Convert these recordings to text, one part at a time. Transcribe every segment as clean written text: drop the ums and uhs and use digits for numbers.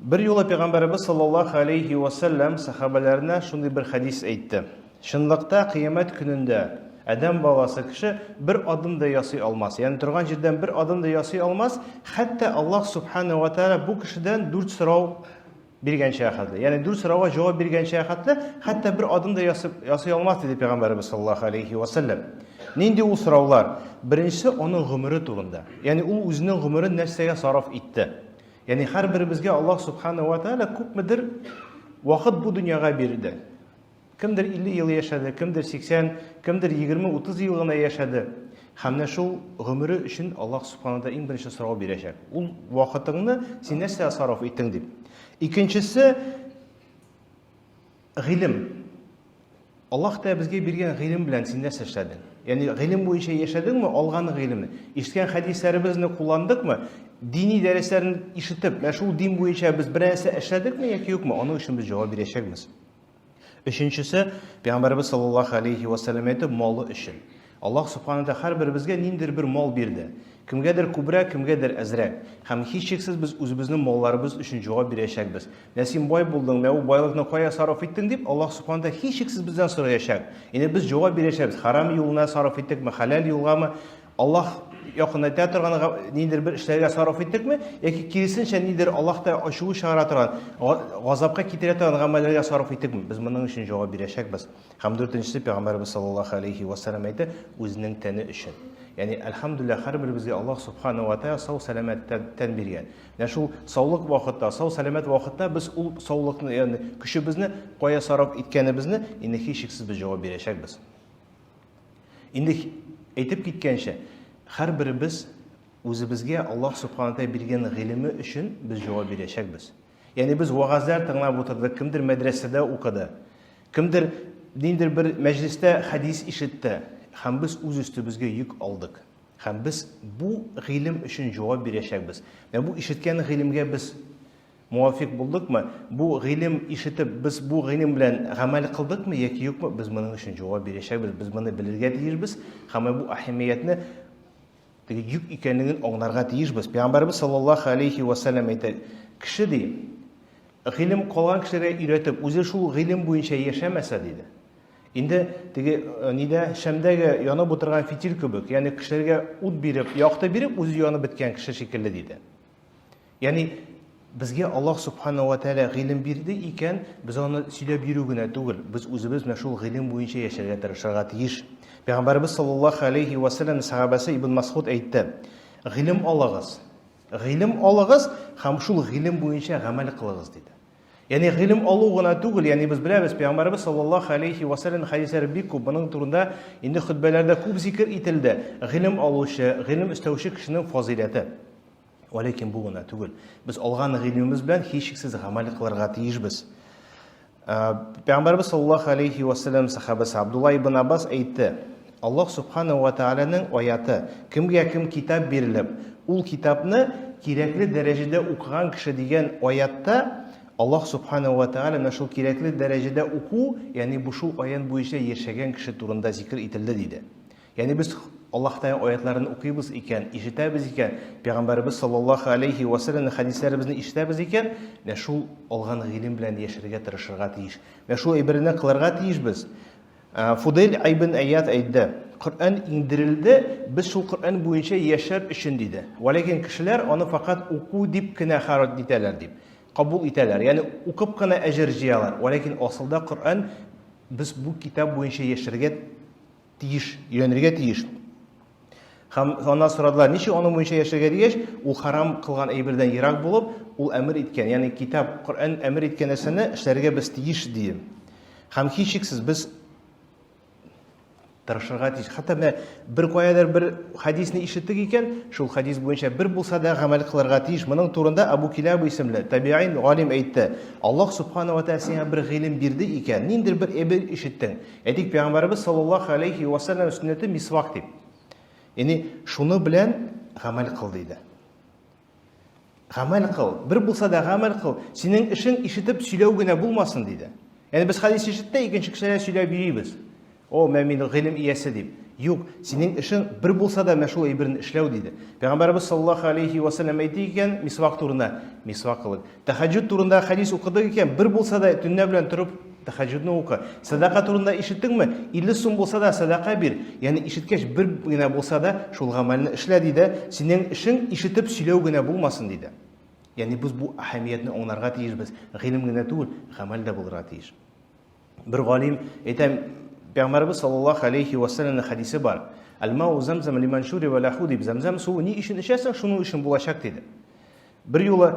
Бер юлы Пәйгамбәребез саллаллаһу алейхи ва сәлләм сахабәләренә шундый бер хәдис әйтте. Чынлыкта кыямәт көнендә адәм баласы кеше бер адым да ясый алмас. Ягъни торган җирдән бер адым да ясый алмас, хәтта Аллаһ субхана ва тааля бу кешедән дүрт сорау биргәнчә хәтле. Ягъни дүрт сорауга җавап биргәнчә хәтле, хәтта бер адым да ясый алмас, диде Пәйгамбәребез саллаллаһу алейхи ва сәлләм. Нинди ул сораулар? Беренчесе аның гомере турында. Ягъни ул үзенең гомерен нәрсәгә сарыф итте? Ягъни һәрберебезгә Аллаһ субхана ва тааля күпмедер вакыт бу дөньяга бирде. Кемдер 50 ел яшәде, кемдер 80, кемдер 20-30 ел гына яшәде. Һәм менә шул гомере өчен Аллаһ субхана ва иң беренче сорау бирәчәк. Ул вакытыңны син нәрсәгә сарыф иттең дип. Икенчесе гыйлем. Аллаһ Тәгалә безгә биргән гыйлем белән син нәрсә эшләдең? Ягъни гыйлем буенча яшәдеңме, алган гыйлемне? Ишеткән хәдисләребезне кулландыкмы? Дини дәресләрне ишетеп, менә шул дин буенча без бер нәрсә эшләдекме яки юкмы? Аның өчен без җавап бирәчәкбез. Өченчесе, Пәйгамбәребез саллаллаһу алейхи ва сәлләм әйтте, малы өчен. Аллаһ Субхана тәгалә һәрберебезгә ниндидер бер мал бирде. Кемгәдер күбрәк, кемгәдер әзрәк. Һәм һичшиксез без үзебезнең малларыбыз өчен җавап бирәчәкбез. Менә син бай булдың, менә бу байлыкны кая сарыф иттең дип, Аллаһ Субхана тәгалә һичшиксез бездән сораячак. Инде без җавап бирәчәкбез, харам юлына сарыф иттекме, хәләл юлгамы, Аллаһ якынайта торган ниндидер бер эшләргә сарыф иттекме, яки киресенчә ниндидер Аллаһ та ачуы чыгара торган, газапка китерә торган гамәлләргә сарыф иттекме? Без моның өчен җавап бирәчәкбез. Һәм дүртенчесе, Пәйгамбәребез саллаллаһу алейһи ва сәлләм әйтте, үзенең тәне өчен. Ягъни, әлхәмдүлилләһ, һәрберебезгә Аллаһ субхана ва тәгалә сау сәламәт тән биргән. Менә шул саулык вакытта, сау сәламәт вакытта без ул саулыкны, ягъни көчебезне кая сарыф иткәнебезне инде һичшиксез без җавап бирәчәкбез. Инде әйтеп киткәнчә, һәрберебез үзебезгә Аллаһ субхана тәгалә биргән гыйлеме өчен без җавап бирәчәкбез. Ягъни без вәгазьләр тыңлап утырдык, кемдер мәдрәсәдә укыды. Кемдер ниндидер бер мәҗлестә хәдис ишетте, һәм без үз өстебезгә йөк алдык. Һәм без бу гыйлем өчен җавап бирәчәкбез. Менә бу ишеткән гыйлемгә без муафик булдыкмы? Бу гыйлем ишетеп, без бу гыйлем белән гамәл кылдыкмы яки юкмы? Без моның өчен җавап бирәчәкбез. Без моны белергә тиешбез һәм бу әһәмиятне теге йөк икәнлеген аңларга тиешбез. Пәйгамбәребез саллаллаһу алейхи ва сәлләм әйтә, кеше ди, гыйлем калган кешеләргә өйрәтеп, үзе шул гыйлем буенча яшәмәсә, диде. Инде теге э, нидә шәмдәге янып утырган фитил кебек, ягъни кешеләргә ут биреп, якты биреп, үзе янып беткән кеше шикелле, диде. Ягъни безгә Аллаһ субхана ва тәгалә гыйлем бирде икән, без аны сөйләп йөрү генә түгел, без үзебез менә шул гыйлем буенча яшәргә тырышырга тиеш. Пәйгамбәребез саллаллаһу алейхи ва сәлләм сәхабәсе Ибн Масхуд әйтте: "Гыйлем алыгыз, гыйлем алыгыз һәм шул гыйлем буенча гамәл кылыгыз", диде. Ягъни гыйлем алу гына түгел, ягъни без беләбез, Пәйгамбәребез саллаллаһу алейхи ва сәлләм хәдисләре бик күп, моның турында инде хөтбәләрдә күп зикер ителде. Гыйлем алучы, гыйлем өстәүче кешенең фазыйләте. Вәләкин бу гына түгел. Без алган гыйлемебез белән һичшиксез гамәл кылырга тиешбез. Э, Пәйгамбәрбез саллаллаһу алейхи ва саллям сахабасы Абдулла ибн Аббас әйтте: Аллаһ субхана ва тааляның аяты, кемгә кем китап бирелеп, ул китапны кирәкле дәрәҗәдә укыган кеше дигән аятта Аллаһ субхана ва тааля менә шул кирәкле дәрәҗәдә уку, ягъни бу шул аят буенча яшәгән кеше турында зикер ителде диде. Ягъни без Аллаһ Тәгалә аятларын укыйбыз икән, ишетәбез икән, Пәйгамбәребез саллаллаһу алейхи ва сәлләмнең хәдисләребезне ишетәбез икән, менә шул алган гыйлем белән яшәргә тырышырга тиеш. Менә шул әйберне кылырга тиешбез. Э, Фудель ибн Аят әйтте, Коръән иңдерелде, без шул Коръән буенча яшәр өчен диде. Вәләкин кешеләр аны факат уку дип кенә харат итәләр дип, кабул итәләр. Ягъни укып кына әҗер җыялар. Вәләкин асылда Коръән без бу китап буенча яшәргә тиеш, өйрәнергә тиеш. Һәм аннан сорадылар, ничек аның буенча яшәргә дигәч, ул харам кылган әйбердән ерак булып, ул әмер иткән, ягъни китап, Коръән әмер иткән нәрсәне эшләргә без тиеш ди. Һәм һичшиксез без тырышырга тиеш. Хәтта менә бер каядыр бер хәдисне ишеттек икән, шул хәдис буенча бер булса да гамәл кылырга тиеш. Моның турында Абу Килаба исемле табиин галим әйтте. Аллаһ субхана ва тааля сиңа бер гыйлем бирде икән, ниндидер бер әйбер ишеттең. Әйтик, пәйгамбәребез саллаллаһу алейхи ва сәлләм сөннәте мисвак дип. Яни шуны белән гамәл кыл диде. Гамәл кыл, бер булса да гамәл кыл. Синең эшең ишетеп сөйләү генә булмасын диде. Яни без хәдис ишеттек, икенче кешеләргә сөйләп йөрибез. О, мә мин гыйлем иясе дип. Юк, синең эшең бер булса да менә шул әйберне эшләү, диде. Пәйгамбәребез саллаллаһу алейхи ва сәлләм әйтте икән, мисвак турында, мисвак кылык. Тәһәҗҗүд турында хәдис укыдык икән, бер булса да төнлә белән торып тәһәҗҗүдне укы. Сәдака турында ишеттеңме? 50 сум булса да сәдака бир. Ягъни ишеткәч бер генә булса да шул гамәлне эшлә, диде. Синең эшең ишетеп сөйләү генә булмасын, диде. Ягъни без бу әһәмиятне аңларга тиешбез. Гыйлем генә түгел, гамәл дә булырга тиеш. Бер галим әйтәм, Пәйгамбәрбез саллаллаһу алейхи ва сәлләмнең хәдисе бар. Әл-мау замзам лиман шуриба лаху дип, замзам суы ни өчен эчәсең, шуның өчен булачак диде. Бер юлы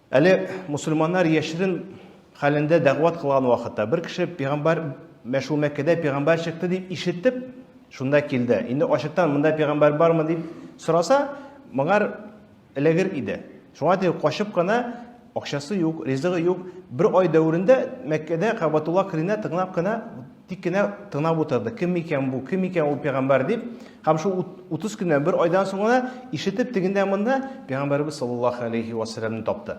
әле мусульманнар яшерен хәлендә дәгъват кылган вакытта бер кеше пәйгамбәр мәшһүр Мәккәдә пәйгамбәр чыкты дип ишетеп, шунда килде. Инде ачыктан монда пәйгамбәр бармы дип сораса, моңар эләгер иде. Шуңа тик качып кына, акчасы юк, ризыгы юк. Бер ай дәверендә Мәккәдә Кабатулла кырына тыңлап кына, тик кенә тыңлап утырды. Кем икән бу, кем икән ул пәйгамбәр дип. Һәм шул 30 көннән бер айдан соң гына ишетеп тегендә монда пәйгамбәребез саллаллаһу алейхи ва сәлламне тапты.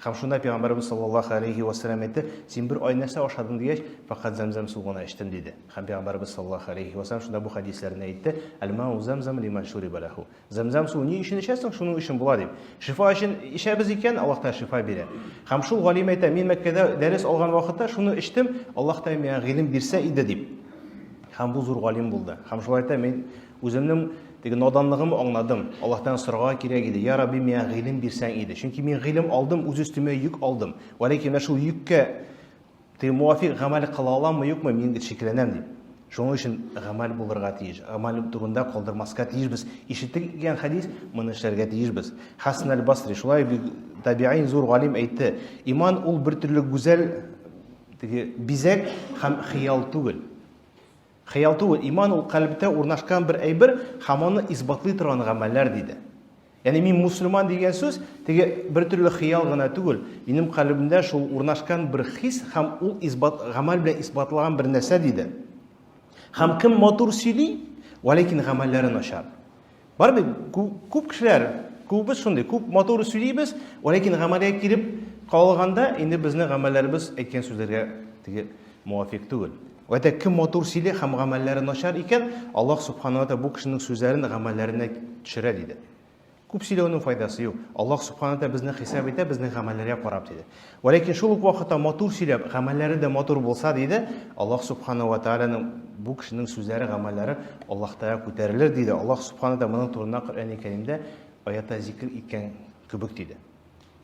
Һәм шунда пәйгамбәребез саллаллаһу алейхи ва сәлләм әйтте, син бер ай нәрсә ашадың дигәч, фәкать зәмзәм суы гына эчтем диде. Һәм пәйгамбәребез саллаллаһу алейхи ва сәлләм шунда бу хәдисләрне әйтте, әл-мау замзам лиман шуриба лаху. Зәмзәм суы ни өчен эчәсең, шуның өчен була дип. Шифа өчен эчәбез икән, Аллаһ Тәгалә шифа бирә. Һәм шул галим әйтә, мин Мәккәдә дәрес алган вакытта шуны эчтем, Аллаһ Тәгалә миңа гыйлем бирсә иде дип. Һәм бу зур галим булды. Һәм шулай әйтә, мин үземнең теге наданлыгымны аңладым. Аллаһтан сорарга кирәк иде. Я Рабби, миңа гыйлем бирсәң иде. Чөнки мин гыйлем алдым, үз өстемә йөк алдым. Вәләкин менә шул йөккә Теге муафик гамәл кыла аламмы, юкмы, мин шикләнәм дип. Шуның өчен гамәл булырга тиеш. Гамәл турында калдырмаска тиешбез. Ишеттек икән хәдис, моны эшләргә тиешбез. Хасан аль-Басри, шулай бик табиин зур галим әйтте, иман ул бер төрле гүзәл теге бизәк һәм хыял түгел. Хыял түгел, иман ул кальбтә урнашкан бер әйбер һәм аны исбатлый торган гамәлләр диде. Ягъни мин мусульман дигән сүз теге бер төрле хыял гына түгел. Минем калебемдә шул урнашкан бер хис һәм ул исбат гамәл белән исбатлаган бер нәрсә диде. Һәм кем матур сөйли, вәләкин гамәлләре начар. Бар бит күп кешеләр, күбебез шундый, күп матур сөйлибез, вәләкин гамәлгә килеп калганда инде безнең гамәлләребез әйткән сүзләргә теге муафик түгел. Вәтә кем матур сөйли һәм гамәлләре начар икән, Аллаһ Субхану ва бу кешенең сүзләрен гамәлләренә төшерә диде. Күп сөйләүнең файдасы юк. Аллаһ Субхану ва безне хисап итә, безнең гамәлләргә карап диде. Вә ләкин шул ук вакытта матур сөйләп, гамәлләре дә матур булса диде, Аллаһ Субхану ва Тааляның бу кешенең сүзләре, гамәлләре Аллаһ Тааля күтәрелер диде. Аллаһ Субхану ва моның турында Коръәни Кәримдә аятта зикр иткән кебек диде.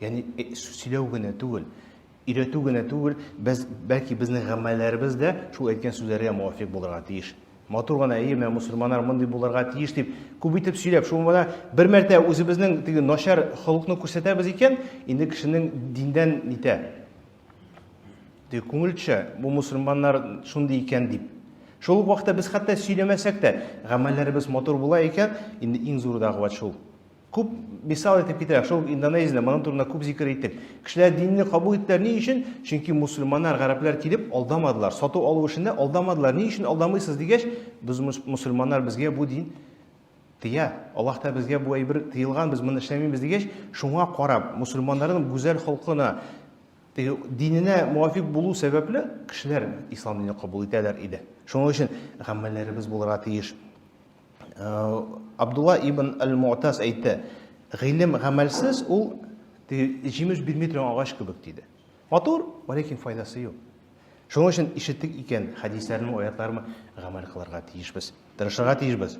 Ягъни э, сөйләү генә түгел, Өйрәтү генә түгел, без, бәлки безнең гамәлләребез дә шул әйткән сүзләргә муафик булырга тиеш. Матур гына, әйе, менә мусульманнар мондый булырга тиеш дип, күп итеп сөйләп, шул менә бер мәртә үзебезнең теге начар холыкны күрсәтәбез икән, инде кешенең диндән нитә. Теге күңел төшә, бу мусульманнар шундый икән дип. Шул ук вакытта без хәтта сөйләмәсәк тә, гамәлләребез матур була икән, инде иң зур дәгъват шул. Күп мисал итеп китерә, шул Индонезиядә моның турында күп зикер иттек. Кешеләр динне кабул иттеләр ни өчен? Чөнки мусульманнар, гарәпләр килеп алдамадылар. Сату алу эшендә алдамадылар. Ни өчен алдамыйсыз дигәч, без мусульманнар безгә бу дин тыя. Аллаһ та безгә бу әйбер тыелган, без моны эшләмибез дигәч, шуңа карап, мусульманнарның гүзәл холкына, теге диненә муафик булу сәбәпле, кешеләр ислам динен кабул итәләр иде. Шуның өчен гамәлләребез булырга тиеш. Э, Абдулла ибн Аль-Му'таз әйтте, гыйлем гамәлсез ул җимеш бирми торган агач кебек диде. Матур, ләкин файдасы юк. Шуның өчен ишеттек икән хәдисләрне, аятларны гамәл кылырга тиешбез, тырышырга тиешбез.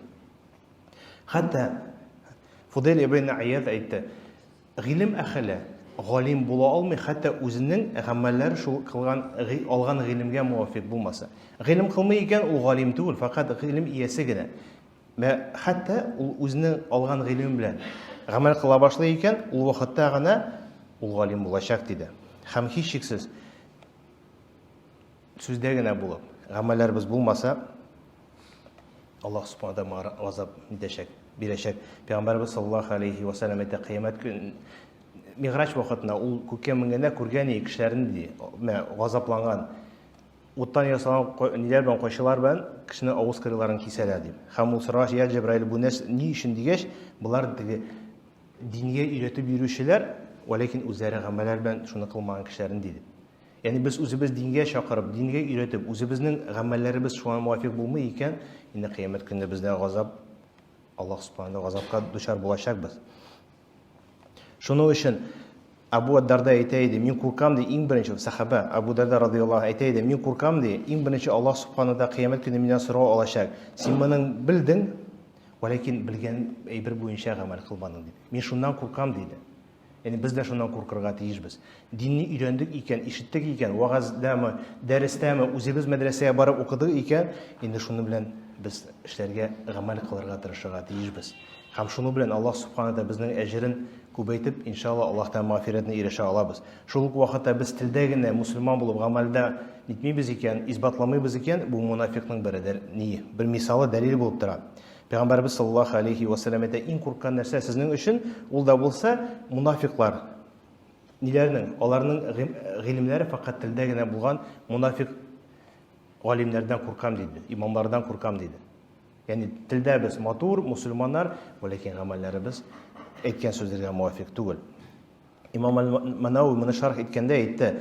Хәтта Фудейл ибн Ияд әйтте, Гыйлем әхеле галим була алмый, хәтта үзенең гамәлләре шул кылган алган гыйлемгә муафик булмаса. Гыйлем кылмый икән, ул галим түгел, фәкать гыйлем иясе генә. Вә хәтта ул үзенең алган гыйлеме белән гамәл кыла башлый икән, ул вакытта гына ул галим булачак, диде. Һәм һичшиксез сүздә генә булып, гамәлләребез булмаса, Аллаһ субхана тәгалә газап итәчәк, бирәчәк. Пәйгамбәрбез саллаллаһу алейхи ва саллям әйтә, кыямәт көн Миграҗ вакытында ул күккә менгәндә күргән и кешеләрне ди, менә газапланган уттан ясалган ниләр белән кайчылар белән кешенең авыз кырыйларын кисәләр дип. Һәм ул сорагач, я Җәбраил, бу нәрсә ни өчен дигәч, болар теге дингә өйрәтеп йөрүчеләр, вәләкин үзләре гамәлләр белән шуны кылмаган кешеләрне диде. Ягъни без үзебез дингә чакырып, дингә өйрәтеп, үзебезнең гамәлләребез шуңа муафик булмый икән, инде кыямәт көнендә бездә газап, Аллаһ субхана газапка дучар булачакбыз. Шуның өчен Абу Дарда әйтә иде, мин куркам ди, иң беренче сахаба Абу Дарда радияллаһу әйтә иде, мин куркам ди, иң беренче Аллаһ субхана да кыямәт көне миннән сорау алачак. Син моның белдең, вәләкин белгән әйбер буенча гамәл кылмадың дип. Мин шуннан куркам диде. Ягъни без дә шуннан куркырга тиешбез. Динне өйрәндек икән, ишеттек икән, вәгазьдәме, дәрестәме, үзебез мәдрәсәгә барып укыдык икән, инде шуны белән без эшләргә, гамәл кылырга тырышырга тиешбез. Һәм шуны белән Аллаһ Субхана тәгалә безнең әҗерен күбәйтеп, иншалла, Аллаһтан мәгъфирәтне ирешә алабыз. Шул ук вакытта без телдә генә мусульман булып гамәлдә нитмибез икән, исбатламыйбыз икән, бу мунафикның бер ни, бер мисалы, дәлил булып тора. Пәйгамбәребез саллаллаһу алейхи ва сәлләм әйтә, иң курккан нәрсә сезнең өчен, ул да булса мунафиклар. Ниләрнең? Аларның гыйлемнәре фәкать телдә генә булган мунафик галимнәрдән куркам диде, имамлардан куркам диде. Ягъни телдә без матур мусульманнар, ләкин гамәлләребез әйткән сүзләргә муафик түгел. Имам Әл-Манауи моны шарх иткәндә әйтте,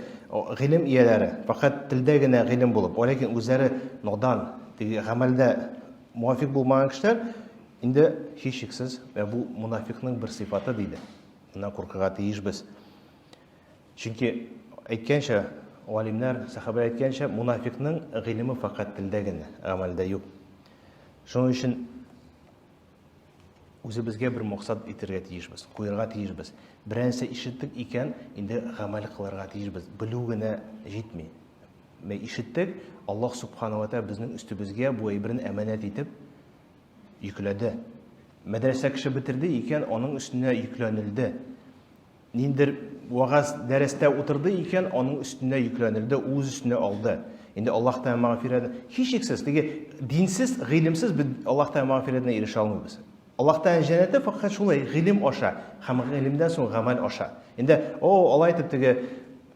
гыйлем ияләре фәкать телдә генә гыйлем булып, ләкин үзләре надан, теге гамәлдә муафик булмаган кешеләр инде һичшиксез бу мунафикның бер сыйфаты диде. Моннан куркырга тиешбез. Чөнки әйткәнчә, галимнәр, сахабәләр әйткәнчә, мунафикның гыйлеме фәкать телдә генә, гамәлдә юк. Шуның өчен Үзебезгә бер максат итергә тиешбез, куярга тиешбез. Берәрсе ишеттек икән, инде гамәл кылырга тиешбез. Белү генә җитми. Менә ишеттек, Аллаһ субхана ва тәгалә безнең өстебезгә бу әйберне әманәт итеп йөкләде. Мәдрәсә кеше бетерде икән, аның өстенә йөкләнелде. Ниндер вагаз дәрестә утырды икән, аның өстенә йөкләнелде, үз өстенә алды. Инде Аллаһ Тәгалә мәгъфирәт, һичшиксез, теге динсез, гыйлемсез без Аллаһ Тәгалә мәгъфирәтенә ирешә алмыйбыз. Аллаһ Тәгалә җәннәте фәкать шулай гыйлем аша һәм гыйлемдән соң гамәл аша. Инде, о, алай итеп теге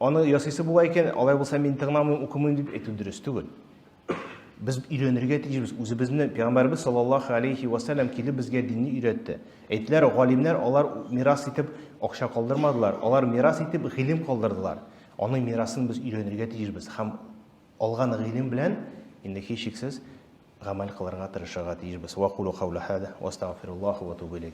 аны ясыйсы була икән, алай булса мин тыңламыйм, укымыйм дип әйтү дөрес түгел. Без өйрәнергә тиешбез. Үзебезне Пәйгамбәрбез саллаллаһу алейхи ва сәлләм килеп безгә динне өйрәтте. Әйттеләр, галимнәр алар мирас итеп акча калдырмадылар, алар мирас итеп гыйлем калдырдылар. Аның мирасын без өйрәнергә тиешбез һәм алган гыйлем белән инде һичшиксез гамәл кылырга тырышырга тиешбез. Ва кулу кауля хада ва астагфируллаһу ва атубу илейх.